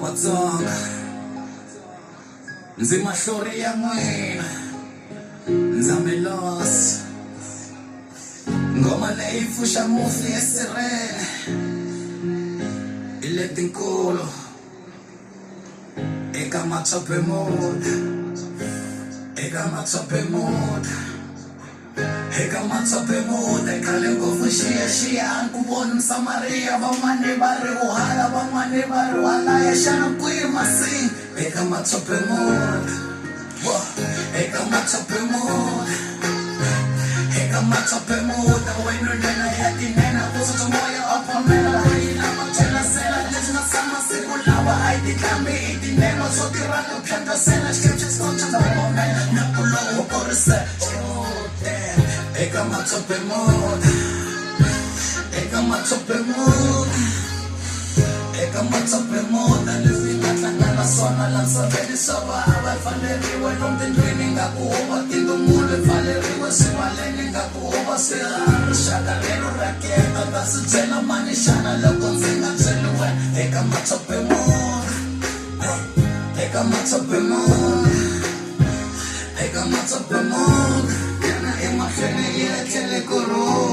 Vatsonga ndzi mahlori ya n'wina ndza mi losa ngoma leyi pfuxa mufi esirheni hi letinkulu eka matshopemuta eka matshopemuta eka matshopemuta khale ngopfu xiyaxiya a ni ku voni msamariya van'wani va ri u hala van'wani va ri halaya xana kwihi masini eka matshopemuta eka matshopemuta eka matshopemuta wena nena ya tinene ku tsutsu moya a phamela yi na machelasela leswi nga tshama siku lawa a yi titlambi i tinema swo tirha ku phyandlasela xikwembu xa xitsonga xa bomela na ku lowo korise eka matshopemuta eka matshopemuta eka matshopemuta leswi nga tlanga na swona la misaveni swa vava hi pfaleriwe lomu tindlwini nga ku huma tindumulu hi pfaleriwe swivaleni nga ku huma swiharhi rixaka rero ra keta ta swi byela mani xana loko ndzi nga byeli wena eka matshopemuta eka matshopemuta eka matshopemuta yana emahlweni yi etlele ku rhula.